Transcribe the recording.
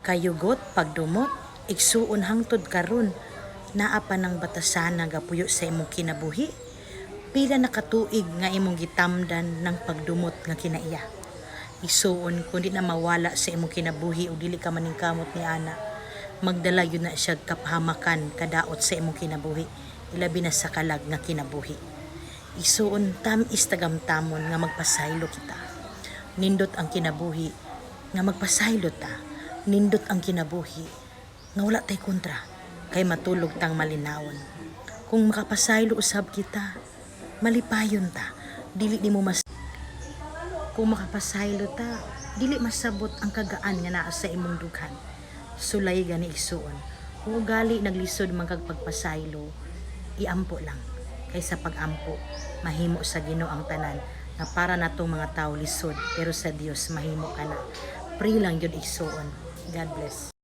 Kayugot pagdumot, igsuon, hangtod karon naa pa nang batasana gapuyo sa imong kinabuhi? Pila na katuig nga imong gitamdan ng pagdumot nga kinaiya? Igsuon, kung di na mawala sa imong kinabuhi o dili ka maningkamot ni ana, magdala yun na siya kapahamakan kadaot sa imong kinabuhi, ilabi na sa kalag nga kinabuhi. Igsuon, tam-is tagamtamon nga magpasaylo kita. Nindot ang kinabuhi nga magpasaylo ta. Nindot ang kinabuhi nga wala tay kontra kay matulog tang malinawon. Kung makapasaylo usab kita, malipayon ta. Dili nimo mas Kung makapasaylo ta, dili masabot ang kagaan nga naa sa imong dughan. Sulay gani, igsuon. Kung ugali naglisod man kag pagpasaylo, iampo lang. Kay sa pag-ampo, mahimo sa Ginoo ang tanan nga para natong mga tao lisod, pero sa Dios mahimo kana. Pray lang yun, igsuon. God bless.